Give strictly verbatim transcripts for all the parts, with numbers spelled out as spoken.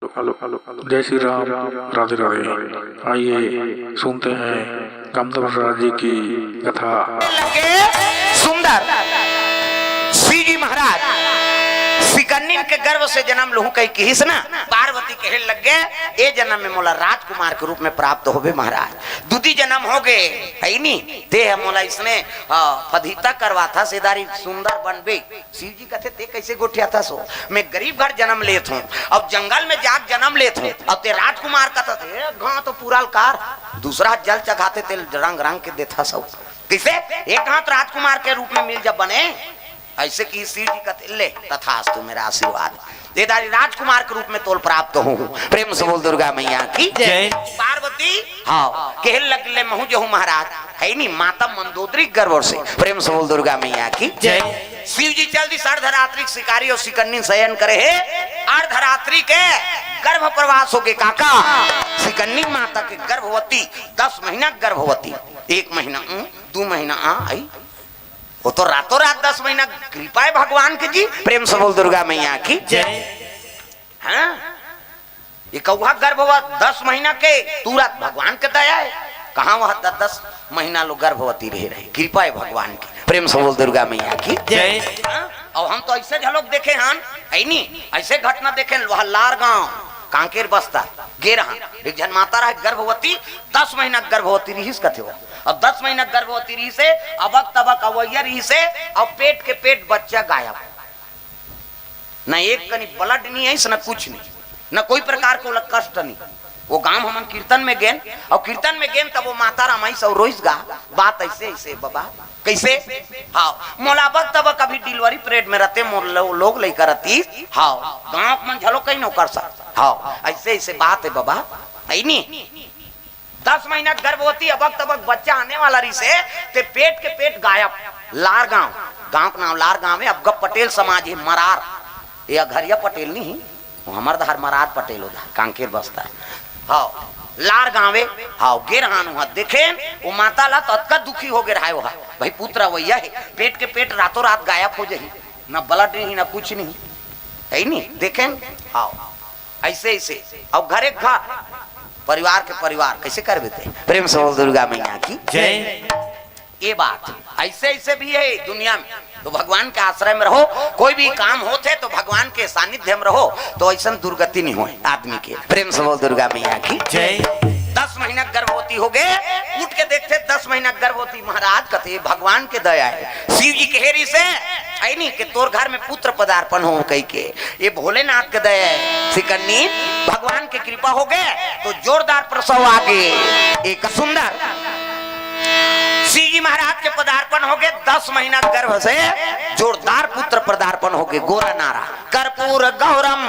जय श्री राम। राधे राधे। आइए सुनते हैं कामदेव महाराज जी की कथा। लगे सुंदर। शिव जी महाराज सिकन्निन के गर्भ से जन्म लूहूं कहि किहिस ना, पार्वती कहे लग गे, ए जन्म में मोला राजकुमार के रूप में प्राप्त होबे महाराज। दुदी जन्म हो गे, है नी, ते ह मोला इसने, अ, फदिता करवाथा, सेदारी सुंदर बनबे। शिव जी कथे, "ते कइसे गोठियाथस ओ? मैं गरीब घर जन्म लेत हूँ, अब जंगल में जाके जन्म लेत हूँ, अब ते राजकुमार कथस, ए घांव तो पूरा लकार, दूसरा जल चघाथे ते रंग रंग के देथस ओ। कइसे एक घांव राजकुमार के रूप में मिल जब बने?" अइसे कि शिव जी कथे, "ले, तथास्तु, मेरा आशीर्वाद, ये दारी राजकुमार के रूप में तोल प्राप्त हूँ।" प्रेम से बोल दुर्गा मैया की जय। पार्वती, हाँ, कहे लग ले, "महूं जहूं महाराज।" है नी, माता मंदोदरी गर्भ से। प्रेम से बोल दुर्गा मैया की जय। शिव जी चल दिस अर्धरात्रि के शिकारी अउ सिकन्नी शयन करे हे। अर्धरात्रि के गर्भ प्रवास होगे काका, सिकन्नी माता के गर्भवती, दस महीना गर्भवती, एक महीना, उम, दू महीना, आ, आई, वो तो रातों रात दस महीना, कृपा है भगवान की जी। प्रेम से बोल दुर्गा मैया की जय। हाँ, ये कौआ गर्भवत दस महीना के, तुरंत भगवान के दया है। कहाँ वह द-, दस महीना लो गर्भवती रहे रहे, कृपा है भगवान की। प्रेम से बोल दुर्गा मैया की जय। हाँ? और हम तो ऐसे झलक देखे हन, है नी, ऐसे घटना देखे, वह लार गांव, कांकेर बस्ता, गे रहन, एक झन माता रहे गर्भवती, दस महीना गर्भवती रहिस कथे वो। अब दस महीना गर्भवती रहिस हे, अबक तबक अवैया रहिस हे, और पेट के पेट बच्चा गायब। न एक कनी blood नहीं आइस, न कुछ नहीं, न कोई प्रकार के ओला कष्ट नहीं। वो गांव हमन कीर्तन में गेन, और कीर्तन में गेन तब वो माता रामाई से रोइस गा, बात ऐसे ऐसे बाबा, कैसे? हाँ, मोला अबक तबक अभी delivery period में रहते, मोर लो-, लोग लइका रहती, हाँ, गांव के मन झलो कहीं नौकर सा, हाँ, ऐसे ऐसे बात है बाबा, है नी? दस महीना गर्भवती, अबक तबक बच्चा आने वाला रहिस हे, ते पेट के पेट गायब। लार गांव, गांव के नाम लार गांव है। अब ग-, पटेल समाज है, मरार, ये अघरिया पटेल नहीं है, वो हमर धार मरार पटेल उधार, कांकेर बस्ता। हाँ, लार गांव है। हाँ, गे रहन वहाँ देखेन, वो माता ला तो अतका दुखी हो गे रहा है वहाँ, भाई पुत्र अवैया है, पेट के पेट रातों रात गायब हो जाही, ना blood नहीं, ना कुछ नहीं, है नी? देखेन, हाँ, ऐसे ऐसे, और घर एक घर, परिवार के परिवार, कैसे कर देते? प्रेम से बोल दुर्गा मैया की जय। ये बात ऐसे ऐसे भी है दुनिया में। तो भगवान के आश्रय में रहो, कोई भी काम होथे तो भगवान के सानिध्य में रहो, तो ऐसन दुर्गति नहीं होए आदमी के। प्रेम से बोल दुर्गा मैया की जय। दस महीना गर्भवती हो गे, उठ के देखथे दस महीना गर्भवती, महाराज कथे भगवान के दया है, शिव जी कहे रहिस हे, है नी, कि तोर घर में पुत्र पदार्पण हो कहि के, ये भोलेनाथ के दया है। सिकन्नी भगवान के कृपा हो गे तो जोरदार प्रसव आ गे। एक सुंदर शिव जी महाराज के पदार्पण हो गे, दस महीना गर्भ से जोरदार पुत्र पदार्पण हो गे। गोरा नारा, कर्पूर गौरम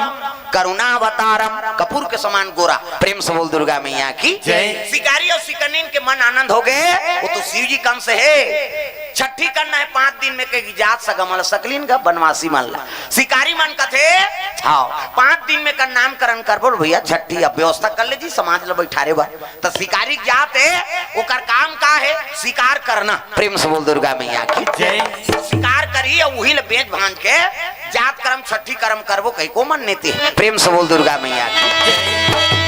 करुणावतारम, कपूर के समान गोरा। प्रेम से बोल दुर्गा मैया की जय। सिकारी और सिकन्नी के मन आनंद हो गे, वो तो शिव जी के अंश हे। छठी करना है पांच दिन में, कहि जात सगा मन सकलीन गा बनवासी मन ला। सिकारी मन कथे, हाँ, पांच दिन में का नामकरण कर बोल भैया, छठी अब व्यवस्था कर ले जी, समाज ला बैठारे बर। त सिकारी जात हे, ओकर काम का है? शिकार करना। प्रेम से बोल दुर्गा मैया की जय। शिकार करही अउ उही ला बेच भांज के जात करम, छठी करम करबो कहि को मन नेते। प्रेम से बोल दुर्गा मैया की जय।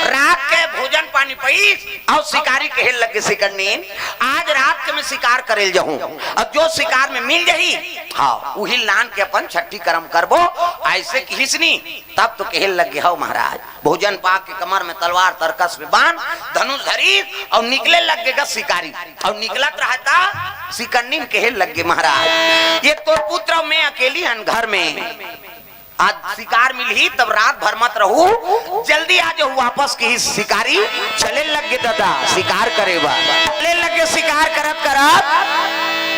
रात के भोजन पानी पईस, अउ सिकारी कहे लगे सिकन्नी, आज रात के मैं शिकार करे ल जाहूं, अउ जो शिकार में मिल जाही, हाँ, उही लान के अपन छठी करम करबो। ऐसे किहिस नी, तब तो कहे लगे, "हव महाराज।" भोजन पाके कमर में तलवार तरकस में बांध, धनुष धरी अउ निकले लगे गा सिकारी। अउ निकलत रहता सिकन्नी कहे लगे, "महाराज, ये तो पुत्र मैं अकेली हन घर में।" आज शिकार मिलही, तब रात भर मत रहू, जल्दी आ जाहू वापस, किहिस सिकारी। चले लगे दादा शिकार करे बर, चले लगे शिकार करत करत।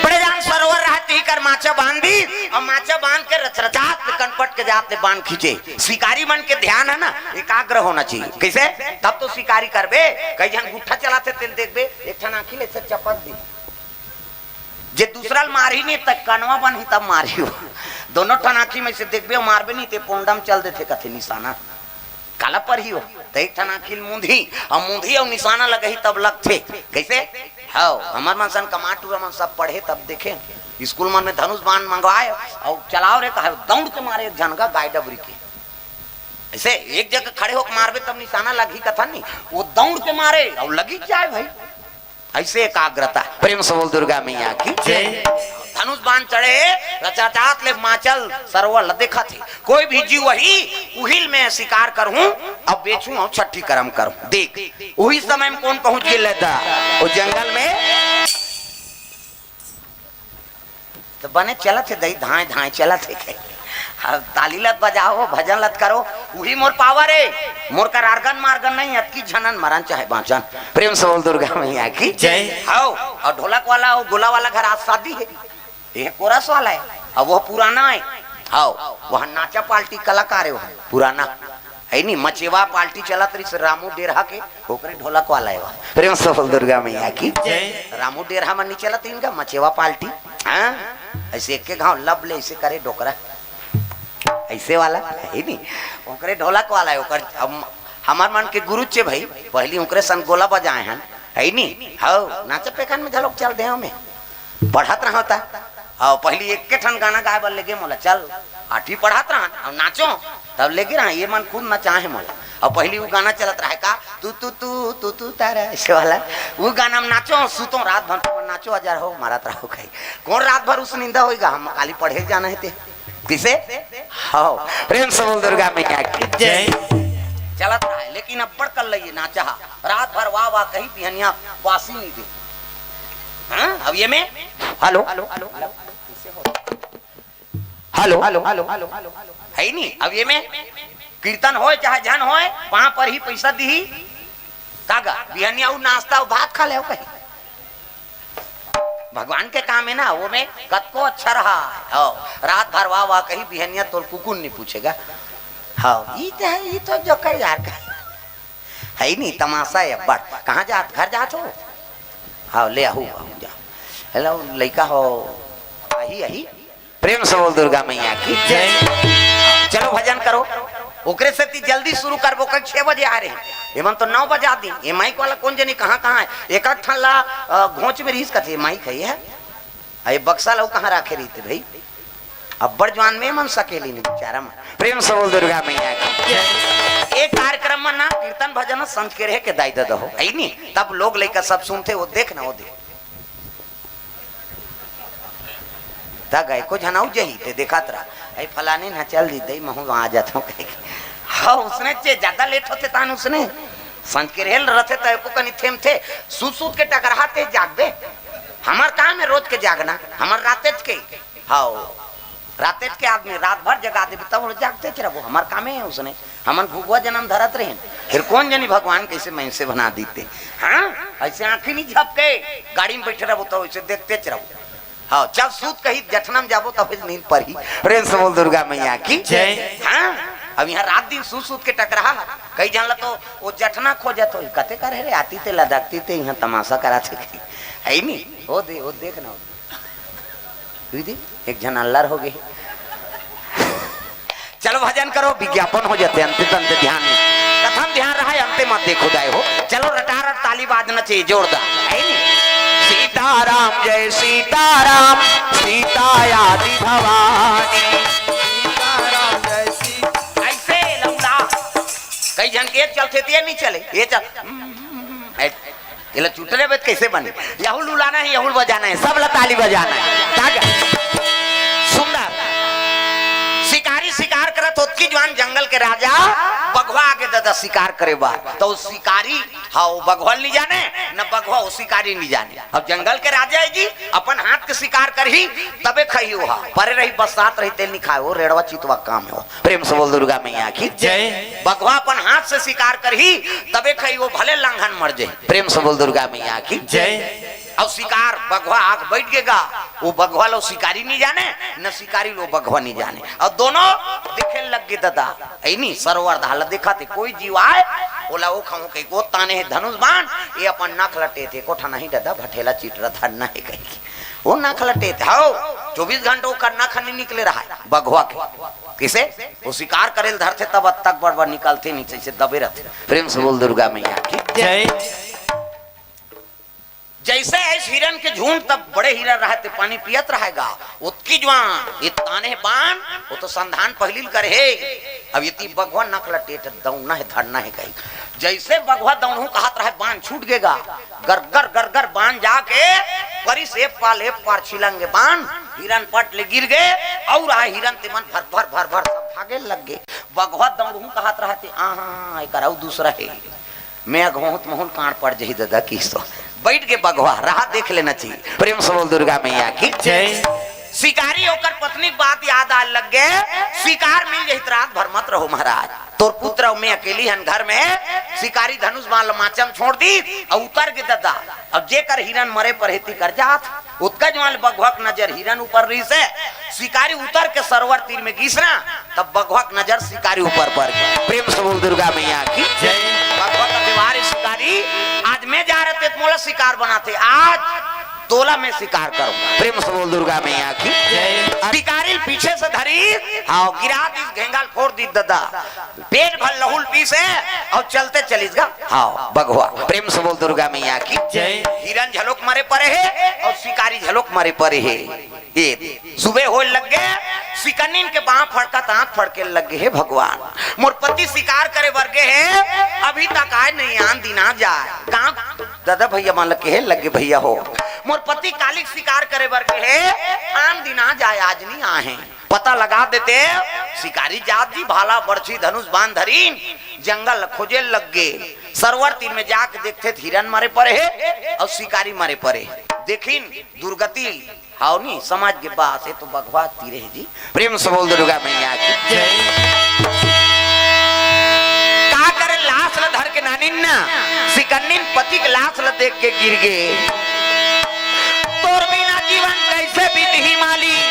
बड़े जान सरोवर रहती कर माचा बांध दी, अउ माचा बांध के रचरचात ले कनपट के जात ले बांध खींचे। शिकारी मन के ध्यान है ना, एकाग्र होना चाहिए। कैसे? तब तो शिकारी करबे। कई झन गुट्ठा चलाथे, तेल देखबे, एक ठन आँखी ले ऐसे चपक दी, जे दूसरा ल मारही नहीं, त कनवा बनही तब मारही हो। दोनों ठन आँखी में से देखबे अउ मारबे नहीं, ते पोंडम चल देथे कथे निशाना। काला परही हो, त एक ठन आँखी ल मूंदही, अउ मूंदही अउ निशाना लगही तब लगथे। कैसे? हव, हमर मन सन कमार टूरा मन सब पढ़े तब देखे। स्कूल मन में धनुष बाण मंगवाए, अउ चलाव रे कहे, दौड़ के मारे एक झन गा गाय डबरी के। ऐसे एक जगह खड़े होकर मारबे तब निशाना लगही कथन नहीं, वो दौड़ के मारे और लगी जाए भाई। ऐसे एकाग्रता। प्रेम से बोल दुर्गा मैया की जय। धनुष बाण चढ़े, रचाचात ले माचल सरवल देखत हे। कोई भी जीव वही उहिल में शिकार करहूं, अब बेचूं और छठी कर्म करहूं। देख, उही समय में कौन पहुंच गे लेता, वो जंगल में। तो बने चलत हे दई, धाए धाए चलत हे। अब ताली लत बजाओ, भजन लत करो, उही मोर पावर हे। मोर कर आर्गन मार्गन नहीं, अतकी झनन मरन चाहे बाँचन। प्रेम से बोल दुर्गा मैया की जय। हाओ, और ढोलक वाला और गोला वाला घर आज शादी हे। ये कोरस वाला हे, अब वो पुराना हे। हाओ, वहाँ नाचा पार्टी कलाकार हे, वो पुराना। हे नी, मचेवा पार्टी चलत रहिस रामू डेरहा के, ओकरे ढोलक वाला हे वो। प्रेम से बोल दुर्गा मैया की जय। रामू डेरहा मन नहीं चलत इनका मचेवा पार्टी। हाँ, ऐसे एक के घाव लब ले ऐसे करे डोकरा, ऐसे वाला हे नी, ओकरे ढोलक वाला हे ओकर। हम, हमार मन के गुरु चे भाई, पहली ओकरे सन गोला बजाए हन, हे नी। हौ, नाचा पेखन में घलोक चल देव में। पढ़त रहव त। अउ पहिली एक्के ठन गाना गाए बर लेगे मोला, चल, आठवीं पढ़त रहन, अउ नाचो, तब लेगे रहन, ये मन खुद नचाए हे मोला। अउ पहिली वो गाना चलत रहे का, तू, तू, तू, तू, तू, तारा, ऐसे वाला। वो गाना में नाचो, सुतो, रात भर नाचो, हजार हो, मारत रहो कहीं। कौन रात भर उस निंदा होइगा, हम काली पढ़े जाना हे ते। किसे? हाओ, प्रेम से बोल दुर्गा मैया की जय। चलत रहे, लेकिन अब्बड़ कर लइए नाचा हा। रात भर वाह वाह कही, बिहनिया बासी नहीं दे। हाँ, अब ये में, हेलो, हेलो, हे नहीं, अब ये में कीर्तन होय चाहे झन होय, पाँव पर ही पैसा दिही। कागा, बिहनिया उ नाश्ता, उ भात खा ले कही। भगवान के काम हे ना, वो में कतको अच्छा रहा। हो, रात भर वाह वाह कही, बिहनिया तोर कुकुर नहीं पूछेगा। हो, ई तो हे, ई तो जोकर यार का। हे नहीं, तमाशा हे अब्बड़। कहाँ जात, घर जात हो? हाँ, ले आहू, आहू जा। हेलो, लइका हो, आही, आही। प्रेम से बोल दुर्गा मैया की जय। चलो भजन करो। ओकरे सेती जल्दी शुरू करबो, कल छह बजे आ रहे हैं। एमन तो नौ बजा दी। ये माइक वाला कौन जनी कहाँ कहाँ हे? एक आध ठन ला, अ, घोंच में रहिस कथे, माइक हे ये। आ ये बक्सा ला कहाँ राखे रहिथे भाई? अब्बड़ जवान में मन सकेली नहीं बेचारा मन। प्रेम से बोल दुर्गा मैया की जय। एक कार्यक्रम में ना कीर्तन भजन संझ के रहे के दाई ददा हो, हे नहीं? तब लोग लइका सब सुनथे, वो देख ना, वो देख। त गए को झनाऊ जही, ते देखात रहा, "ए, फलानी न चल दी, दई, महू वहाँ आ जात हूँ," कहे के। हाँ, उसने चे ज्यादा लेट होथे, तान उसने संझ के रेल रथे, त एको कनी थेम थे, सूत सूत के टकराते जागबे। हमार काम हे रोज के जागना, हमार रातेच के। हाँ, रातेच के आदमी रात भर जगा देबे, तब वो जागते च रहबो, हमार कामे हे उसने। हमन घुघुआ जनम धरत रहेन, फिर कौन जनी भगवान कैसे मइनसे बना दीते। हाँ, ऐसे आँखी नहीं झपके, गाड़ी में बैठे रहबो तो ऐसे देखते च रहबो। हाँ, चल सूत कही, जठना में जाबो तो फिर नींद परही। प्रेम से बोल दुर्गा मैया की जय। हाँ, अब यहाँ रात दिन सूत सूत के टकराहा। कई झन ला तो वो जठना खोजत होही, कते करे रे, आती ते लदकती ते यहाँ तमाशा कराथे। हे नहीं, वो दे, वो देख ना, वो दे। दीदी, एक झन अल्लर हो गे। चलो भजन करो, विज्ञापन हो जाथे, अंते तंते ध्यान नहीं। कथम ध्यान रहा हे, अंते मत देखो दाई हो। चलो रटारट ताली बाजना चाहिए, जोरदार। हे नहीं? सीताराम जय सीताराम, सीता आदि भवानी। सीताराम जय सीता। ऐसे लौड़ा। कई झन के चलथे ते नहीं चले, ये चल। ऐ-, एला चुटरे बे त कैसे बने? यहू लुलाना हे, यहू बजाना हे, सब ला ताली बजाना हे। तागा। सुंदर। शिकारी शिकार करत होत कि जवान जंगल के राजा बघवा आगे ददा शिकार करे बर। तो शिकारी, हाँ, वो बघवा नहीं जाने, न बघवा वो शिकारी नहीं जाने। अब जंगल के राजा हे जी, अपन हाथ के शिकार करही, तबे खही वो हा। परे रही, बस्सात रही, तेल नहीं खाए, वो रेड़वा चितवा काम हे वो। प्रेम से बोल दुर्गा मैया की जय। बघवा अपन हाथ से शिकार करही, तबे खही वो, भले लांघन मर जाही। प्रेम से बोल दुर्गा मैया की जय। अउ शिकार बघवा आके बैठ गेगा, वो बघवा लो शिकारी नहीं जाने, न शिकारी लो बघवा नहीं जाने, अउ दोनों देखे लग गे ददा। हे नहीं, सरोवर धाला देखाथे, कोई जीव आए, ओला वो खाऊं कही, वो ताने हे धनुष बाण, ये अपन नख लटेथे, कोठा नहीं ददा, भठेला चिटरा धरना हे कही। वो नख लटेथे, हाओ, चौबीस घंटा ओकर नख नहीं निकले रहा हे, बघवा के। किसे? वो शिकार करे ल धरथे तब तक बड़ बड़ निकलथे नहीं, जैसे दबे रहथे। प्रेम से बोल दुर्गा मैया की जय। जइसे आइस हिरन के झुंड, तब बड़े हिरन रहय ते पानी पियत रहय गा। ओतकी जुवान, ये ताने बान, वो तो संधान पहिली ल करे हे। अब एती बघवा नक ल टेट दौड़ना हे, धरना हे कही। जइसे बघवा दौड़हूं कहत रहय, बान छूट गे गा। गरगर गरगर बान जाके परिस, ए पार ले पार छिलंगे बान, हिरन पट ले गिर गे। अउ आय हिरन ते मन भर भर भर भर सब भागे लग गे। बघवा दौड़हूं कहत रहय ते, आहा, एकर अउ दूसरा हे। मैं अघोहूं त महूं ल कांड़ पड़ जही ददा किहिस तो। बइठ गे बघवा, रहा देख लेना चाहिए। प्रेम से बोल दुर्गा मैया की जय। शिकारी ओकर पत्नी के बात याद आय लग गे, शिकार मिल जही त रात भर मत रहो महाराज। तोर पुत्र अउ मैं अकेली हन घर में, शिकारी धनुष बाण ल माचा म छोड़ दिस अउ उतर गे ददा। अब जेकर हिरन मरे परे हे तेकर जात। ओतका जुवान ले बघवा के नजर हिरन ऊपर रहिस हे। शिकारी उतर के सरोवर तीर में गिस ना, तब बघवा के नजर शिकारी ऊपर पड़ गे। प्रेम से बोल दुर्गा मैया की जय। बघवा कथे, "वाह रे शिकारी, आज मैं जा रहे ते मोला शिकार बनाथे, आज तोला मैं शिकार करूं।" प्रेम से बोल दुर्गा मैया की जय। शिकारी ल पीछे से धरिस, हाव, गिरा दिस, घेंगा ल फोड़ दिस ददा। पेट भर लहू ल पीस हे अउ चलते चलिस गा। हाव, बघवा। प्रेम से बोल दुर्गा मैया की जय। हिरन घलोक मरे परे हे अउ शिकारी घलोक मरे परे हे। ए, सुबह होय लग गे, सिकन्निन के बांह फड़कत आंख फड़के लग गे, "हे भगवान, मोर पति शिकार करे बर गे हे, अभी तक आय नहीं, आन दिन आ जाय।" गांव ददा भइया मन ल कहे लग गे, "भइया हो, मोर पति काली के शिकार करे बर गे हे, आन दिन आ जाय, आज नहीं आय हे।" पता लगा देते, शिकारी जात जी भाला, बरछी, धनुष, बाण धरिन, जंगल ल खोजे लग गे। सरोवर तीर में जाके देखथे त हिरन मरे परे हे अउ शिकारी मरे परे हे। देखिन दुर्गति, हाव नी, समाज के बात हे तो बघवा तीरे हे जी। प्रेम से बोल दुर्गा मैया की जय। का करे, लाश ल धर के नानिन ना, सिकन्निन पति के लाश ल देख के गिर गे। "तोर बिना जीवन कइसे बीतही मालिक,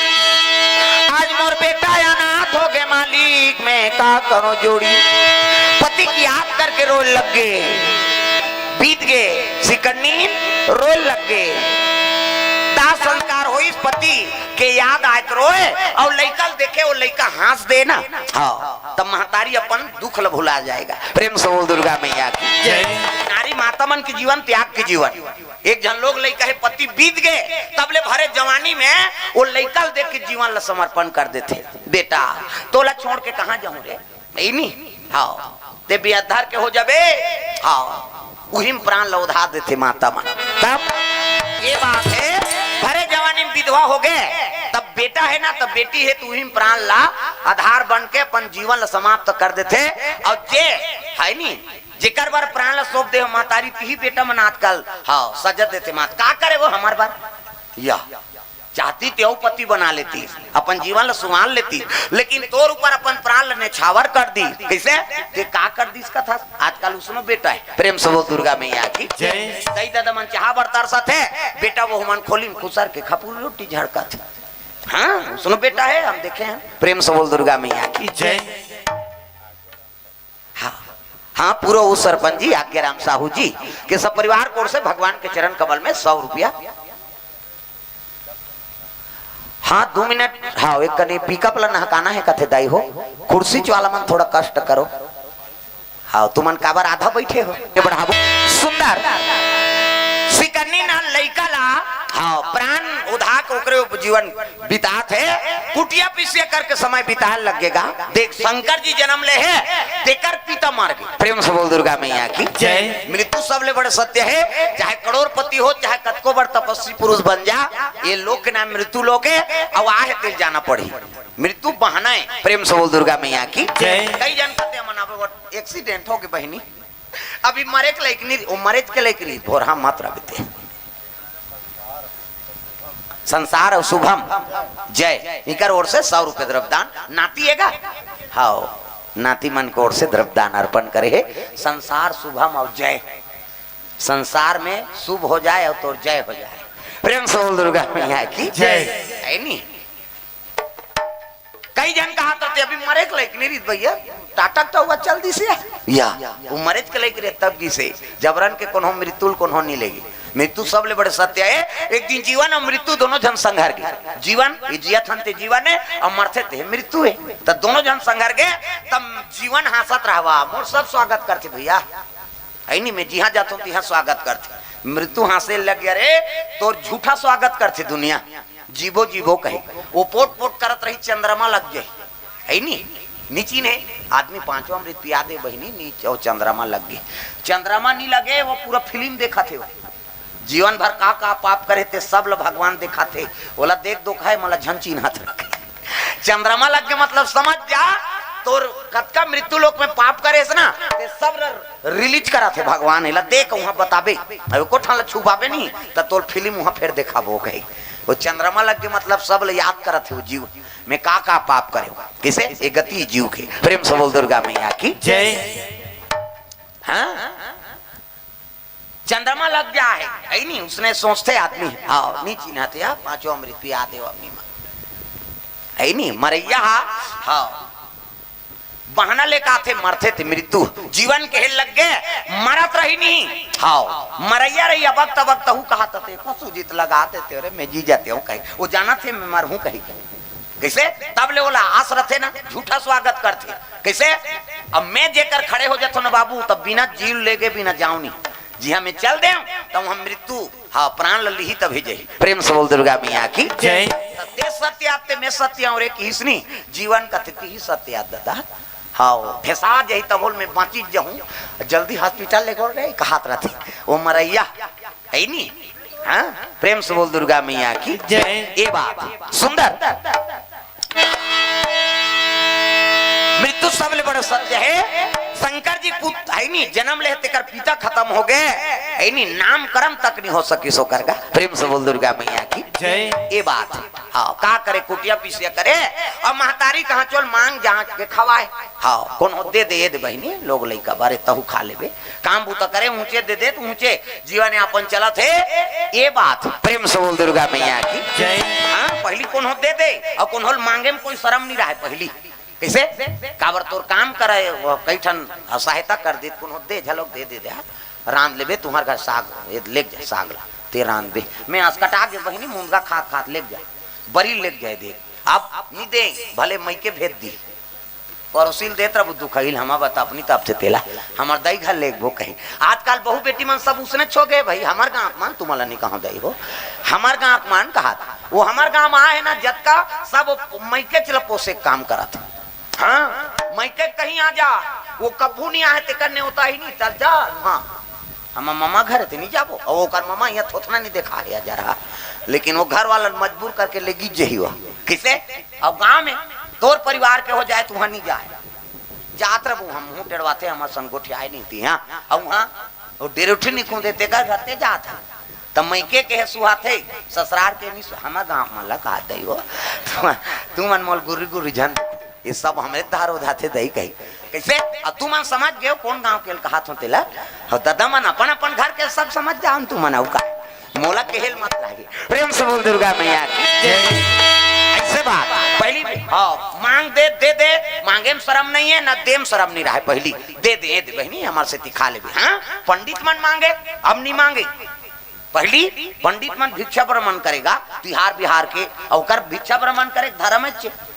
आज मोर बेटा अनाथ हो गे मालिक, मैं का करूं जोड़ी।" पति के याद करके रोय लग गे। बीत गे सिकन्निन, रोय लग गे। दाह संस्कार होइस, पति के याद आय त रोय अउ लइका ल देखे, वो लइका हांस दे ना, हाव, तब महतारी अपन दुख ल भुला जाय गा। प्रेम से बोल दुर्गा मैया की जय। नारी माता मन के जीवन त्याग के जीवन। एक झन लोग लइका हे, पति बीत गे, तब ले भरे जवानी में वो लइका ल देख के जीवन ल समर्पण कर देथे। "बेटा, तोला छोड़ के कहां जाहूं रे?" हे नी? हाव। "ते बियाह धर के हो जाबे।" हाव। उही म प्राण ल ओधा देथे माता मन। तब ये बात हे, भरे जवानी में विधवा हो गे, तब बेटा हे ना, तब बेटी हे, त उही म प्राण ला आधार बन के अपन जीवन ल समाप्त कर देथे। अउ जे हे नी, जेकर बर प्राण ल सौंप दे हो महतारी, तिही बेटा मन आजकल, हाव, सजा देथे मात। का करे वो हमर बर? या चाहती ते अउ पति बना लेती, अपन जीवन ल संवार लेती, लेकिन तोर ऊपर अपन प्राण ल नेछावर कर दिस। कइसे? ते का कर दिस कथस? आजकल उसनो बेटा हे। प्रेम से बोल दुर्गा मैया की जय। दई ददा मन चाहा बर तरसत हे, बेटा वो मन खोली म खुसर के खपुर रोटी झड़कत हे। हां, उसनो बेटा हे, हम देखे हन। प्रेम से बोल दुर्गा मैया की जय। हां, हां, पूरा वो सरपंच जी आज्ञाराम साहू जी के सब परिवार की ओर से भगवान के चरण कमल में सौ रुपया। हां, दू मिनट, हां, एक कनी पिकअप ला नहकाना हे कथे दाई हो, कुर्सी वाला मन थोड़ा कष्ट करो। हां, तुमन काबर आधा बइठे हो, ये बढ़ाबो। सुंदर सिकन्नी ना लइका ला, हां, प्राण ओधा के ओकरे जीवन बितात हे। कुटिया पिसिया करके समय बिताए लगेगा। देख, शंकर जी जन्म ले हे, तेकर पिता मर गे। प्रेम से बोल दुर्गा मैया की जय। मृत्यु सबले बड़े सत्य हे, चाहे करोड़पति हो, चाहे कतको बड़ तपस्वी पुरुष बन जा, ये लोक के नाम मृत्यु लोक हे, अउ आहे तेल जाना पड़ही। मृत्यु बहाना हे। प्रेम से बोल दुर्गा मैया की जय। कई जन कहते हैं, "मना वो एक्सीडेंट हो गे बहिनी, अभी मरे के लायक नहीं, वो मरे के लायक नहीं, भोरहा मत रह बीते।" संसार अउ शुभम जय, इकर ओर से सौ रुपये द्रव्यदान, नाती हे गा? हाव, नाती मन के ओर से द्रव्यदान अर्पण करे हे। संसार शुभम अउ जय, संसार में शुभ हो जाए अउ तोर जय हो जाए। प्रेम से बोल दुर्गा मैया की जय। हे नी? कई जन कहत रहिथे, "अभी मरे के लायक नहीं रहिस भइया, टाटा तो हुआ चल दिस हे।" या, वो मरे के लायक रहे तब गिस हे। जबरन के कोनो मृत्यु ल कोनो नहीं लेगे। मृत्यु सबले बड़े सत्य हे। एक दिन जीवन अउ मृत्यु दोनों झन संघर गे। जीवन, ये जियत हन ते जीवन हे, अउ मरथे ते मृत्यु हे। त दोनों झन संघर गे, तब जीवन हांसत रहवा, मोर सब स्वागत करथे भइया। हे नी, मैं जिहां जाथों तिहां स्वागत करथे। मृत्यु हाँसे लग गया रे, तोर झूठा स्वागत करथे दुनिया, जीवो जीवो कहे। वो पोट पोट करत रही, चंद्रमा लग गए, है नी? नी चिन्हे। आदमी पांचों अमृत पिया दे बहिनी, नी, वो चंद्रमा लग गए। चंद्रमा नी लगे, वो पूरा फिल्म देखत हे। जीवन भर का का पाप करे थे, सब ल भगवान देखत हे। ओला देख दो कहे, मला झन चिन्हत रखे। चंद्रमा लग के मतलब समझ जा, तोर कतका मृत्यु लोक में पाप करेस ना, ते सब रिलीज करत हे भगवान। एला देख, वहां बताबे। अब एको ठन ला छुपाबे नहीं, त तोर फिल्म वहां फेर देखाबो कहे। वो चंद्रमा लग के मतलब सब ल याद करत हे, वो जीव में का का पाप करे हो, किसे ए गति जीव के। प्रेम से बोल दुर्गा मैया की जय। हाँ, चंद्रमा लग गया है, है नहीं? उसने सोचते आदमी, हाँ, नहीं चिन्हते, हाँ, पांचों अमृत पिया दे अपनी माँ, है नहीं? मरैया, हाँ, बहाना लेकर आथे, मरथे थे मृत्यु, जीवन के लग गए, मरत रही नहीं, हाँ, मरैया रही, अबक तबक तहू कहा थे, कुछ सूझित लगाते थे, अरे मैं जी जाते हूँ कहीं, वो जाना थे मैं मर हूँ कहीं। कैसे? तब ले ओला आस रथे ना, झूठा स्वागत करथे। कैसे? अब मैं जेकर खड़े हो जाथो ना बाबू, तब बिना जीव लेगे बिना जाओ नहीं। जी हाँ, मैं चल दे, तब हम मृत्यु, हाँ, प्राण ल लिही तभी जही। प्रेम से बोल दुर्गा मैया की जय। त ते सत्य आते, मैं सत्य और एक इसनी जीवन कथती ही सत्य आत दादा। हाँ, भेसा जही तब बोल मैं बाँची जाऊँ, जल्दी हॉस्पिटल ले गो रे, कहात रहती। वो मरैया, है नी? हाँ, प्रेम से बोल दुर्गा मैया की जय। ये बात सुंदर। मृत्यु सबले बड़े सत्य है। शंकर जी पुत्र है नी, जन्म ले तेकर पिता खत्म हो गए, है नी, नामकरण तक नहीं हो सकी सो कर का। प्रेम से बोल दुर्गा मैया की जय। ये बात, हाँ, का करे, कुटिया पिसिया करे, और महतारी कहाँ चल मांग जहाँ के खवाए। हाँ, कोनो दे दे, ये दे बहिनी, लोग लइका बारे तहू खा लेबे। काम बूता करे, ऊंचे दे दे, तो ऊंचे जीवन यापन चलत हे। ये बात प्रेम से बोल दुर्गा मैया की जय। हाँ, पहली कोनो दे दे, और कोनो मांगे में कोई शर्म नहीं रहे पहली। कैसे? काबर तोर काम करे, वो कई ठन सहायता कर दे, कोनो दे, झलक दे दे दे, हाँ। रांध लेबे, तुम्हार घर साग, ये लेग जा साग ला, ते रांध दे। मैं आस कटा के बहिनी मुंदगा खात खात लेग जा, बरी लेग जाए दे। अब नी दे, भले मइके भेज दी। पड़ोसी ल देत रहबू दुखइल, हमा बता अपनी तब से तेला, हमर दाई घर लेगबो कहीं। आजकल बहू बेटी मन सब उसने छो गए भाई, हमर गांव के मन, तुमला नहीं कहो दाई हो, हमर गांव के मन कहा था। वो हमर गांव में आए ना, जतका सब मइके चला पोसे के काम करत। हाँ, मइके कहीं आ जा, वो कभू नहीं आए, तेकर नेवता ही नहीं, चल जा। हाँ, हम ममा घर ते नहीं जाबो, और ओकर ममा यहाँ थोथना नहीं देखा है जा रहा, लेकिन वो घर वाला मजबूर करके ले गिज जही हुआ। किसे? अब गांव में तोर परिवार के हो जाए, तुहां नहीं जाए। जात रहबू, हम मुंह टेढ़वाथे, हमर संग गोठियाए नहीं थी, हाँ। अब वहाँ वो डेरोठी नहीं कूदे, तेकर घर ते जात है। तब मइके के सुहाथे, ससुरार के नहीं सु-, हमर गांव में लगा दई हो। तू मन मोल गुरी गुरी झन, ये सब हमरे धार उधाथे दई कही। कैसे? अब तू मन समझ गए हो कौन गांव के कहा थो तेला? और दादा मन अपन अपन घर के सब समझ जाओ तू मन, अउ का? मोला केहेल मत लागे। प्रेम से बोल दुर्गा मैया की जय। ऐसे बात पहली, हाँ, मांग दे, दे दे, मांगे में शर्म नहीं है, ना दे में शर्म नहीं रहा है। पहली दे दे, दे बहनी, हमारे से तिखा लेबे। हाँ, पंडित मन मांगे, अब नहीं मांगे। पहली पंडित मन भिक्षा भ्रमण करेगा, तिहार बिहार के, अउ ओकर भिक्षा भ्रमण करे धर्म है।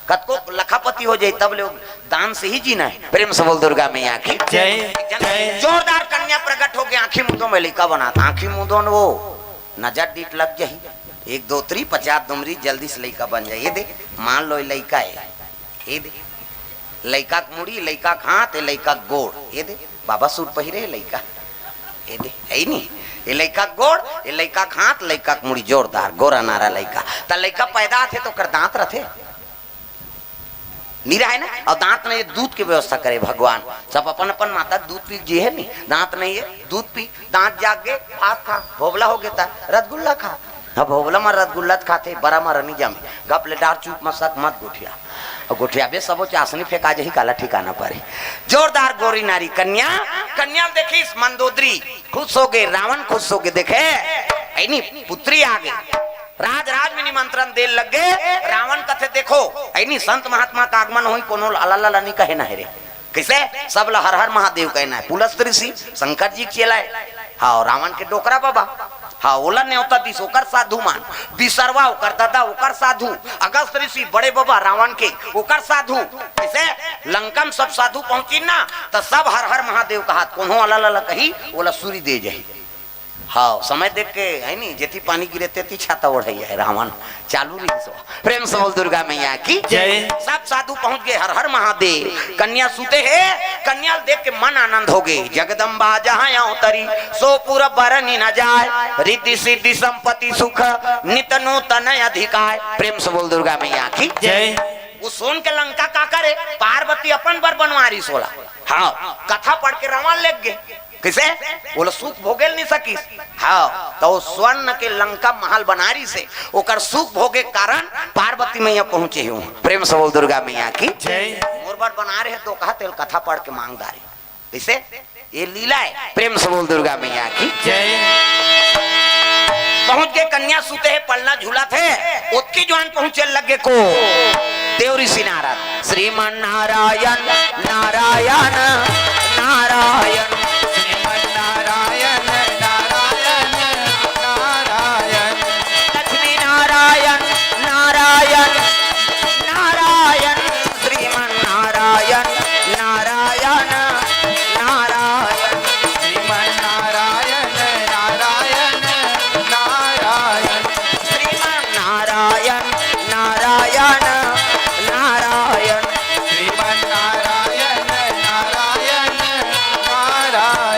कतको लखापति हो जाए, तब ले दान से ही जीना है। प्रेम से बोल दुर्गा मैया की जय। जय। जोरदार कन्या प्रकट हो गया, आंखी मुंदो में लइका बना था, आंखी मुंदो न वो नजर डीट लग जाही। एक दो त्री पचास दुमरी जल्दी से लइका बन जाए। ये दे, मान लो ये लइका है, ये दे, लइका के मुड़ी, लइका के हाथ, ये लइका के गोड़, ये दे, बाबा सूट पहिरे लइका, ये दे, है ही नहीं, ये लइका के गोड़, ये लइका के हाथ, लइका के मुड़ी, जोरदार गोरा नारा लइका। त लइका पैदा आथे तो ओकर दांत रथे? नहीं रहे ना। और दांत नहीं, दूध की व्यवस्था करे भगवान। सब अपन अपन माता दूध पी जी है नहीं, दांत नहीं है, दूध पी, दांत जाग गए, भात खा, भोबला हो गया था, रसगुल्ला खा। अब भोबला में रसगुल्ला खाते, बड़ा में रनी जामे, गप ले डार चुप में सक मत गोठिया। और गोठिया बे सबो चासनी फेंका जही, काला ठिकाना परे। जोरदार गोरी नारी कन्या, कन्या देखिस मंदोदरी, खुश हो गए, रावण खुश हो गए, देखे, ऐनी पुत्री आ गई। राज राज में निमंत्रण दे लगे। रावण कथे, देखो, ऐनी संत महात्मा का आगमन होई, कोनो अला लला नहीं कहे ना है रे। किसे? सब ला हर हर महादेव कहना है। पुलस्त ऋषि शंकर जी के चेला है। हाँ, रावण के डोकरा बाबा। हाँ, ओला न्योता दिस, ओकर साधु मान। बिसरवा ओकर दादा, ओकर साधु। अगस्त ऋषि बड़े बाबा रावण के, ओकर साधु। किसे? लंका में सब साधु पहुंची ना, तो सब हर हर महादेव कहा, कोनो अला लला कही, ओला सूरी दे जाही। हाँ, समय देख के, है नी, जेती पानी गिरे तेती छाता ओढ़ैया है रावण। चालू रहिस। प्रेम से बोल दुर्गा मैया की जय। सब साधु पहुंच गए, हर हर महादेव। कन्या सुते हे, कन्या ल देख के मन आनंद हो गए। जगदम्बा जहाँ अवतरी, सो पुर बरनि न जाय। रिद्धि सिद्धि संपत्ति सुख, नित नूतन अधिकाय। प्रेम से बोल दुर्गा मैया की जय। वो सोन के लंका का करे, पार्वती अपन बर बनवारिस ओला। हाँ, कथा पढ़ के रावण लेग गे। कइसे? ओला सुख भोगेल नहीं सकिस। हाँ, त वो स्वर्ण के लंका महल बनारिस हे, ओकर सुख भोगे के कारण पार्वती मैया पहुंचे हे। प्रेम से बोल दुर्गा मैया की जय। मोर बर बना रहे तो कहा तेल कथा पढ़ के मांग डारे। कइसे? ये लीला है। प्रेम से बोल दुर्गा मैया की जय। पहुंच के कन्या सुते हे, पलना झूलत हे, ओतकी जुवान पहुंचे लग गे को देव ऋषि नारद। श्रीमन नारायण, नारायण, नारायण। श्रीमन नारायण, नारायण, नारायण। लक्ष्मी नारायण, नारायण, नारायण। श्रीमन नारायण, नारायण, नारायण। श्रीमन नारायण, नारायण, नारायण। श्रीमन नारायण, नारायण, नारायण। श्रीमन नारायण, नारायण, नारायण।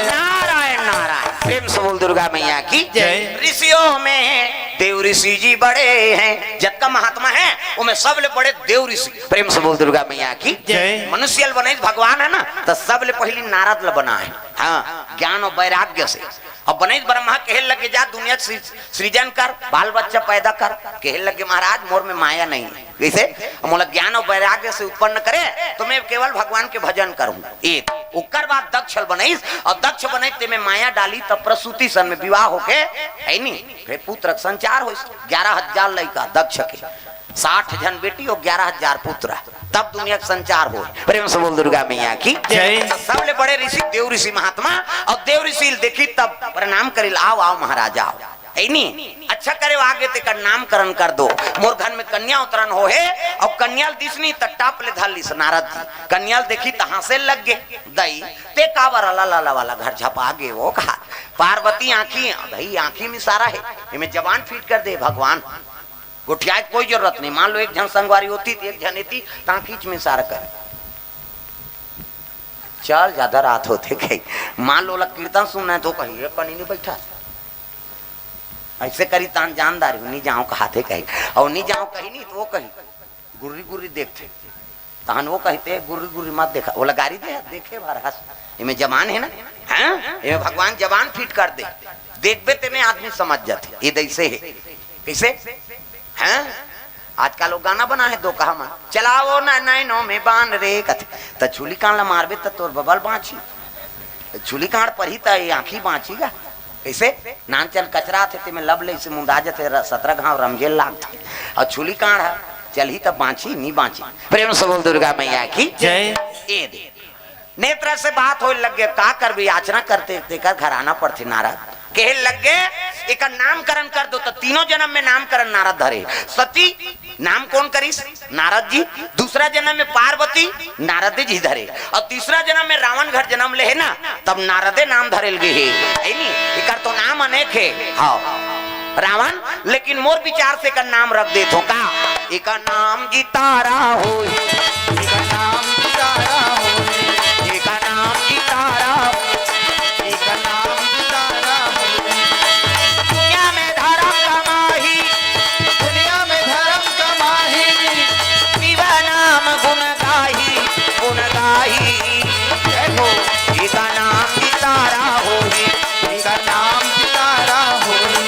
नारायण, नारायण। प्रेम से बोल दुर्गा मैया की जय। ऋषियों में देव ऋषि जी बड़े हैं, जतका महात्मा है, ओमे सबले बड़े देव ऋषि। प्रेम से बोल दुर्गा मैया की जय। मनुष्य ल बनइस भगवान है ना, त सबले पहिली नारद ल बनाए। हाँ, ज्ञान और वैराग्य से। अब बनइस ब्रह्मा कहे लगे, "जा दुनिया के सृ-, सृजन कर, बाल बच्चा पैदा कर।" कहे लगे, "महाराज, मोर में माया नहीं है।" कइसे? "मोला ज्ञान और वैराग्य से उत्पन्न करे, तो मैं केवल भगवान के भजन करूं।" एक, ओकर बाद दक्ष ल बनइस, और दक्ष बनइस, तेमे माया डाली, तब प्रसूति सन में विवाह होके, है नी, फिर पुत्र के संचार होइस। ग्यारह हजार लइका दक्ष के, साठ झन बेटी और ग्यारह हजार पुत्र, तब दुनिया के संचार हो। प्रेम से बोल दुर्गा मैया की जय। सबले बड़े ऋषि देव ऋषि महात्मा, और देव ऋषि ल देखी तब प्रणाम करिल, "आओ, आओ महाराज, आओ।" है नी? "अच्छा करे, आगे तेकर नामकरण कर दो, मोर घर में कन्या अवतरण हो हे।" और कन्या ल दिसनी त टाप ले धर लिस नारद जी। कन्या ल देखी त हंसे लग गे। "दई, ते काबर अला लाला वाला घर झपा गे?" वो कहा, "पार्वती आंखी, भाई आंखी में इशारा है, इमे जबान फिट कर दे भगवान।" गोठियाए के कोई जरूरत नहीं। मान लो एक झन संगवारी होती, एक झन एती, त आंखी में इशारा करे, "चल, ज्यादा रात होथे," कही। मान लो ओला कीर्तन सुनना है तो कही, "ये कनी नहीं बैठा।" ऐसे करी तहन जानदार हो, "नी जाओ," कहाथे कही, और "नी जाओ" कही नहीं तो वो कही, "गुर्री गुर्री देखथे।" तहन वो कहिथे, "गुर्री गुर्री मत देखा," ओला गारी दे, देखे भर हंस। इमे जबान है ना, हाँ? इमे भगवान जबान फिट कर दे, देखबे तेमे आदमी समझ जाथे, ये दैसे है। कइसे? हैं? आजकल वो गाना बना है दो कहा मन, "चलाओ ना नैनों में बान रे" कथे, त छुली कान ला मारबे त तोर बबल बाँची, छुली कान परही त ये आँखी बाँची गा। कइसे? नानचन कचरा थे, तेमे लब ले से मुंदा जथे, र-, सतरा घाव रमजेल लागथे, और छुली कान ह चलही त बाँची, नी बाँची। प्रेम से बोल दुर्गा मैया की जय। ए दे। नेत्र से बात होए लग गे, का करबे, याचना करते तेकर घर आना पड़थे नारद। कहे लग गे, "एकर नामकरण कर दो।" तो तीनों जन्म में नामकरण नारद धरे। सती नाम कौन करिस? नारद जी। दूसरा जन्म में पार्वती नारद जी धरे, और तीसरा जन्म में रावण घर जन्म ले हे ना, तब नारदे नाम धरेल गे हे। है नी? एकर तो नाम अनेक हे। हाँ। रावण, लेकिन मोर विचार से एकर नाम रख देथों का? एकर नाम जी तारा होही। एकर नाम जी तारा होही। एकर नाम जी तारा होही। एकर नाम जी तारा होही। दुनिया में धर्म कमाही। दुनिया में धर्म कमाही। शिव नाम गुण गाही, गुण गाही। जय हो। एकर नाम जी तारा होही। एकर नाम जी तारा होही।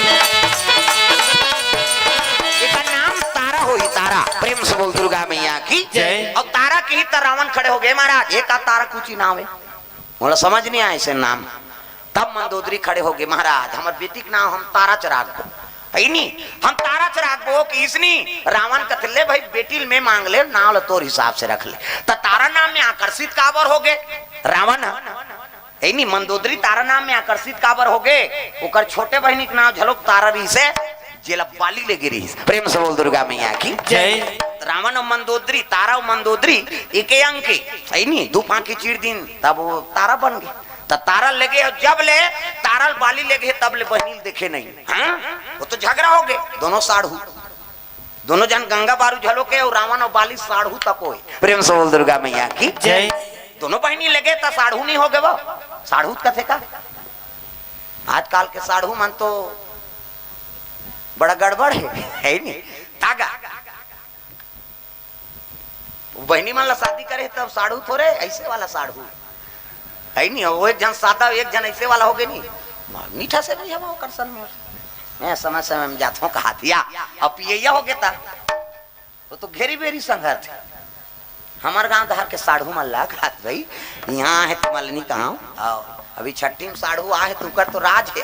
एकर नाम तारा होही, तारा। प्रेम से बोल दुर्गा मैया की जय। और तारा की त रावण खड़े हो गे, "महाराज, ये का तारा कुची नाम है?" मोला समझ नहीं आए से नाम। तब मंदोदरी खड़े हो गे, "महाराज, हमर बेटी के नाम हम तारा च राखबो।" है नी? "हम तारा च राखबो।" कहिस नी, रावण कथे, "ले भाई, बेटी ल मैं मांग ले, नाम ल तोर हिसाब से रख ले।" त तारा नाम में आकर्षित काबर हो गे रावण ह? है नी, मंदोदरी तारा नाम में आकर्षित काबर हो गे? ओकर छोटे बहिनी के नाम झलोक तारा रहिस हे, जेला बाली ले गे रहिस। प्रेम से बोल दुर्गा मैया की जय। रावण और मंदोदरी, तारा और मंदोदरी एके अंग के, है नी, दू फांकी चीर दिन, तब वो तारा बन गे। त तारा लेगे हे, जब ले तारा ल बाली लेगे हे, तब ले बहिनी ल देखे नहीं। हाँ, वो तो झगड़ा होगे, दोनों साढ़ू, दोनों झन गंगा बारू झलोके, अउ रावण अउ बाली साढ़ू तक होय। प्रेम से बोल दुर्गा मैया की जय। दोनों बहिनी लेगे त साढ़ू नहीं होगे वो, साढ़ू कथे का? आजकल के साढ़ू मन तो बड़ा गड़बड़ हे, हे नहीं? तागा वो बहिनी मन ला शादी करे तब साढ़ू थोरे, ऐसे वाला साढ़ू हे नहीं? वो एक झन सादा, एक झन ऐसे वाला होगे नहीं, मीठा से नहीं हवा ओकर सन में। मैं समय समय में जात हूँ कहा दिया, अब पियैया होगे ता, वो तो घेरी बेरी संघर थे। हमर गांव धार के साढ़ू मन ला कहत भाई, यहाँ हे तुमन ला नहीं कहा, आओ, अभी छठी में साढ़ू आ हे, तुकर तो राज हे।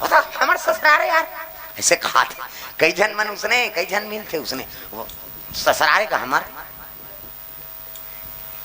बता, हमर ससुरारे यार, ऐसे कहा थे। कई झन मन उसने, कई झन मिलथे उसने, वो ससुरारे का हमर,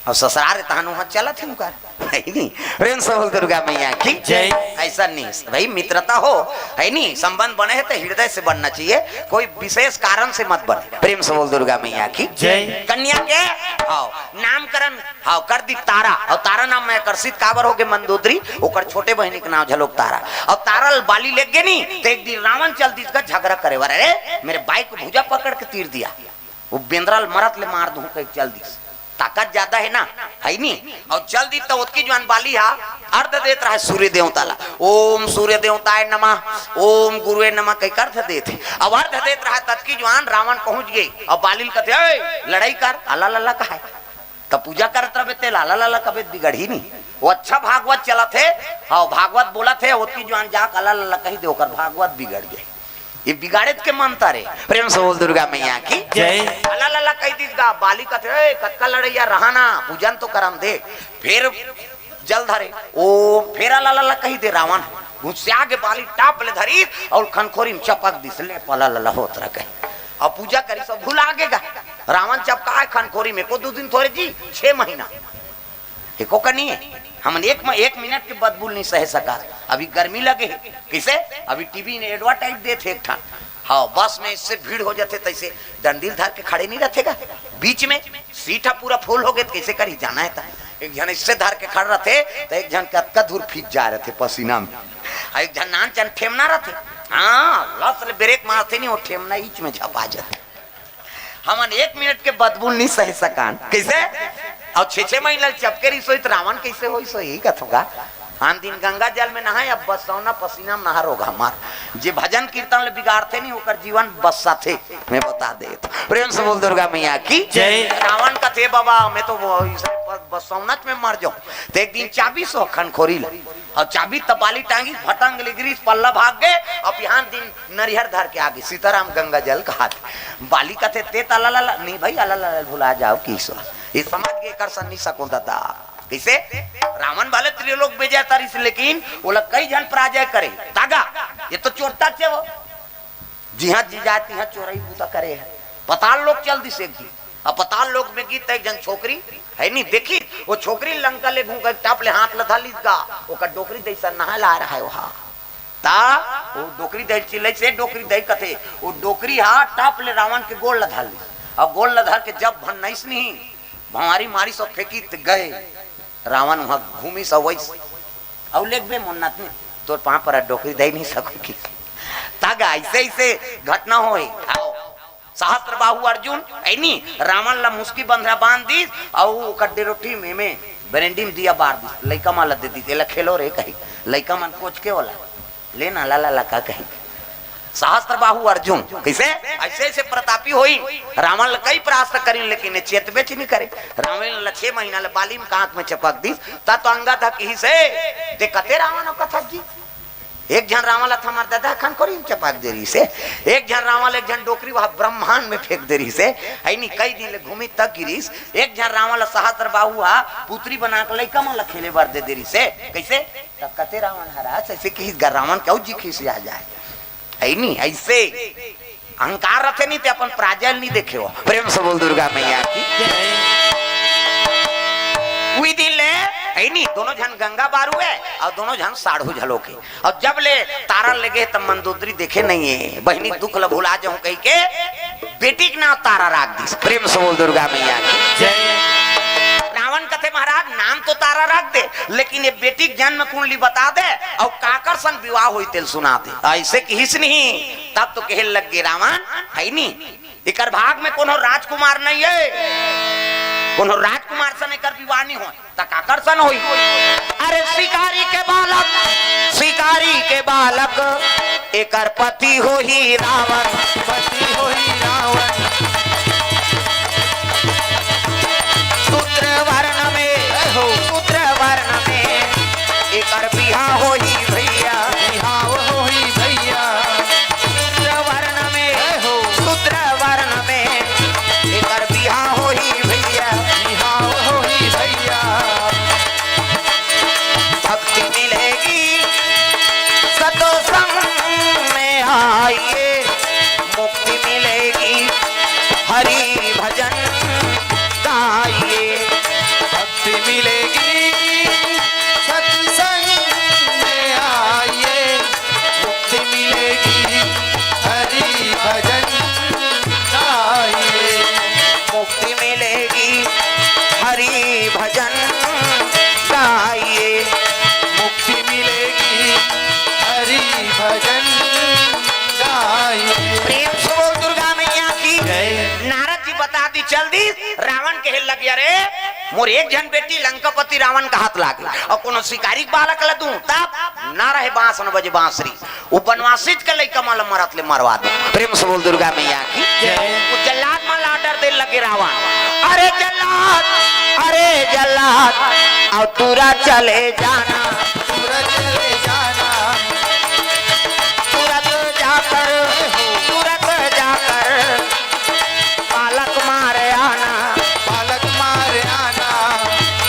अउ ससुरारे तहन वहाँ चलत हे उनकर, हे नहीं? प्रेम से बोल दुर्गा मैया की जय। ऐसा नहीं भाई, मित्रता हो, हे नहीं, संबंध बने हे तो हृदय से बनना चाहिए, कोई विशेष कारण से मत बने। प्रेम से बोल दुर्गा मैया की जय। कन्या के, आओ, नामकरण, हाँ, कर दी तारा, अउ तारा नाम में आकर्षित काबर होगे मंदोदरी, ओकर छोटे बहिनी के नाम झलोक तारा। अउ तारा ल बाली लेगे नहीं, तो एक दिन रावण चल दिस का झगड़ा करे बर, अरे, मेरे बाई को भुजा पकड़ के तीर दिया, वो बेंदरा ल मरत ले मार दूं कहि चल दिस। ताकत ज्यादा हे ना, हे नहीं? अउ चल दिस त ओतकी जुआन बाली हा अर्घ देत रहे सूर्य देवता ला, ओम सूर्य देवताय नमः, ओम गुरुवे नमः कहि के अर्घ देत हे। अब अर्घ देत रहे ततकी जुआन रावण पहुंच गे, अब बाली ल कथे, "ए, लड़ाई कर, अला लला कहे, त पूजा करत रहबे तेला अला लला कबे बिगड़ही नहीं।" वो अच्छा भागवत चलत हे, हाँ, भागवत बोलत हे, ओतकी जुआन जाके अला लला कहि दे, ओकर भागवत बिगड़ गे। ये बिगाड़े के मंतर हे। प्रेम से बोल दुर्गा मैया की जय। अला लला कहि दिस गा, बाली कथे, "ए, कतका लड़ैया रहा ना, पूजन तो करन दे।" फिर जल धरे, ओ, फेर अला लला कहि दे रावण। गुस्सा गे बाली टाप ले धरिस अउ खनखोरी में चपक दिस, ले पला लला होत रह गए। अब पूजा करिस, सब भुला गे गा। रावण चपका हे खनखोरी में, को दू दिन थोरे जी, छह महीना। एको का नहीं हे। हमन एक म-, एक मिनट के बदबू ल नहीं सहे सकत। अभी गर्मी लगे हे। कइसे? अभी टीवी में advertise देथे एक ठन। हाँ, बस में इससे भीड़ हो जाथे, तइसे डंडी ल धर के खड़े नहीं रहथे गा। बीच में सीट ह पूरा full हो गे, त कइसे करही जाना हे त? एक झन इससे धर के खड़ रहथे, त एक झन कतका दूर फिज जाए रहथे पसीना में। अउ एक झन नान चन ठेमना रहथे। हाँ, लस ले brake मारथे नहीं, वो ठेमना ईच में झपा जाथे। हमन एक मिनट के बदबू ल नहीं सहे सकान। कइसे? अउ छे छे महीना ल चपके रहिस होही त रावण कइसे होइस होही, यही कथों गा। आन दिन गंगा जल में नहाए, अब बसौना पसीना में नहा रोग हमार। जे भजन कीर्तन ले बिगाड़थे नहीं, ओकर जीवन बस्साथे। मैं बता देत हूँ। प्रेम से बोल दुर्गा मैया की जय। रावण कथे, "बाबा, मैं तो वो इसे ब-, बसौनच में मर जाऊं।" त एक दिन चाबिस सौ खनखोरी ला, अउ चाबिस त बाली टांगिस, भटंग ले गिरिस, पल्ला भाग गे। अब बिहान दिन नरिहर धर के आगे, सीताराम गंगा जल कहाथे। बाली कथे, "ते त अला लला।" "नहीं भाई, अला लला भुला जाव किहिस।" ये समझ गे, एकर सन नहीं सकों दादा। कइसे? रावण भले त्रिलोक विजेता रहिस, लेकिन ओला कई झन पराजय करे। तागा, ये तो चोट्टा चे वो। जिहां जी जाए तिहां चोरई बूता करे हे। पताल लोक चल दिस एक दिन। अब पताल लोक में गिस त एक झन छोकरी हे नहीं, देखिस, वो छोकरी लंका ले घूम के टाप ले हाथ ल धर लिस गा, ओकर डोकरी दई सन नहाए ला रहा हे वहां। त वो डोकरी दई ल चिल्लाइस, "डोकरी दई," कथे, वो डोकरी हा टाप ले रावण के गोड़ ल धर लिस। अब गोड़ ल धर के जब भन्नाइस नहीं, भंवारी मारिस अउ फेंकिस त गए। रावण वहां घूमिस अउ वइस, "अउ लेगबे मोर नतनी, तोर पांव परत डोकरी दई नहीं सकों कि।" तागा, अइसे अइसे घटना होय। आओ, सहस्त्र बाहु अर्जुन, हे नहीं, रावण ला मुसकी बंधरा बांध दिस, अउ ओकर डेरोठी में, में बरेंडी में दिया बार दिस, लइका मन ला दे दिस, "एला खेलो रे," कहि, लइका मन कोचके ओला। ले ना, ला, ला, ला, का कही? सहस्त्र बाहु अर्जुन, कइसे? अइसे, अइसे प्रतापी होई, रावण ल कई परास्त करिन, लेकिन ये चेतबेच नहीं करे। रावण ल छह महीना ले बाली में कांख में चपक दिस, त तो अंगद ह किहिस हे, "ते कते रावण हो कथक जी?" एक झन रावण ल त हमर ददा खनखोरी में चपक दे रहिस हे, एक झन रावण ल एक झन डोकरी वहां ब्रह्मांड में फेंक दे रहिस हे, हे नहीं, कई दिन ले घूमिस त गिरिस, एक झन रावण ल सहस्त्र बाहु हा पुतरी बना के लइका मन ल खेले बर दे दे रहिस हे। कइसे? त कते रावण हरस, अइसे किहिस गा, रावण के अउ जी खिसिया जाए। हे नहीं, अइसे अहंकार रथे नहीं ते अपन पराजय ल नहीं देखे हो। प्रेम से बोल दुर्गा मैया की। उही दिन ले, हे नहीं, दोनों झन गंगा बारू हे अउ दोनों झन साढ़ू झलोक हे। अउ जब ले तारा ल लेगे हे त मंदोदरी देखे नहीं हे, बहिनी के दुख ल भुला जाऊं कहि के बेटी के नाम तारा राख दिस। प्रेम से बोल दुर्गा मैया की। जय। रावण रावण कथे, महाराज, नाम तो तारा रख दे, लेकिन ये बेटी के जन्म कुंडली बता दे, अउ काकर सन विवाह होई तेल सुना दे। अइसे किहिस नहीं, तब तो कहे लग गे रावण, है नी, एकर भाग में कोनो राजकुमार नहीं है, कोनो राजकुमार सन एकर विवाह नहीं होय, त काकर सन होई? अरे शिकारी के बालक, शिकारी के बालक, एकर पति होही रावण। पति होही रावण। शूद्र वर्ण में, जय हो। शूद्र वर्ण में एकर बिहाव होही भैया। बिहाव होही भैया। शूद्र वर्ण में, जय हो। शूद्र वर्ण में एकर बिहाव होही भैया। बिहाव होही भैया। भक्ति मिलेगी सतसंग में आइए, मुक्ति मिलेगी हरि भजन गाइए। भक्ति मिलेगी सत्संग में आइए, मुक्ति मिलेगी हरि भजन गाइए। मुक्ति मिलेगी हरि भजन गाइए। मुक्ति मिलेगी हरि भजन गाइए। प्रेम से बोल दुर्गा मैया की जय। नारद जी बता दी चल दी, रावण कहे लग गया, रे मोर एक झन बेटी लंकापति रावण का हाथ लागे, अउ कोनो शिकारी के बालक ल दूं, तब ना रहे बांस न बजे बांसुरी। उ बनवासित के लइका मन ल मरत ले मरवा दे। प्रेम से बोल दुर्गा मैया की जय। उ जल्लाद मन ला order दे लगे रावण, अरे जल्लाद, अरे जल्लाद, अउ तुरंत चले जाना। तुरंत चले जाना। तुरंत जाकर, तुरंत जाकर बालक मार आना। बालक मार आना।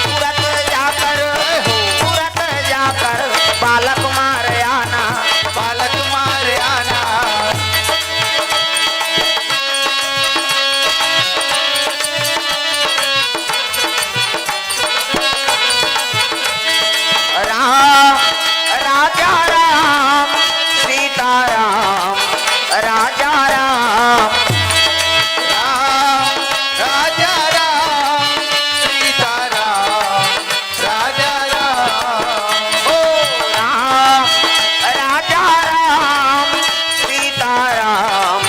तुरंत जाकर, तुरंत जाकर बालक मार आना। बालक मार आना। राम, राजा राम, सीता राम, राजा राम। राम, राजा राम, सीता राम, राजा राम। ओ राम, राजा राम, सीता राम,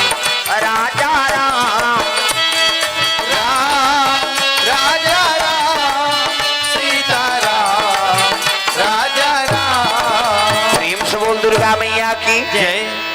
राजा राम। राम, राजा राम, सीता राम, राजा राम। प्रेम से बोल दुर्गा मैया की जय।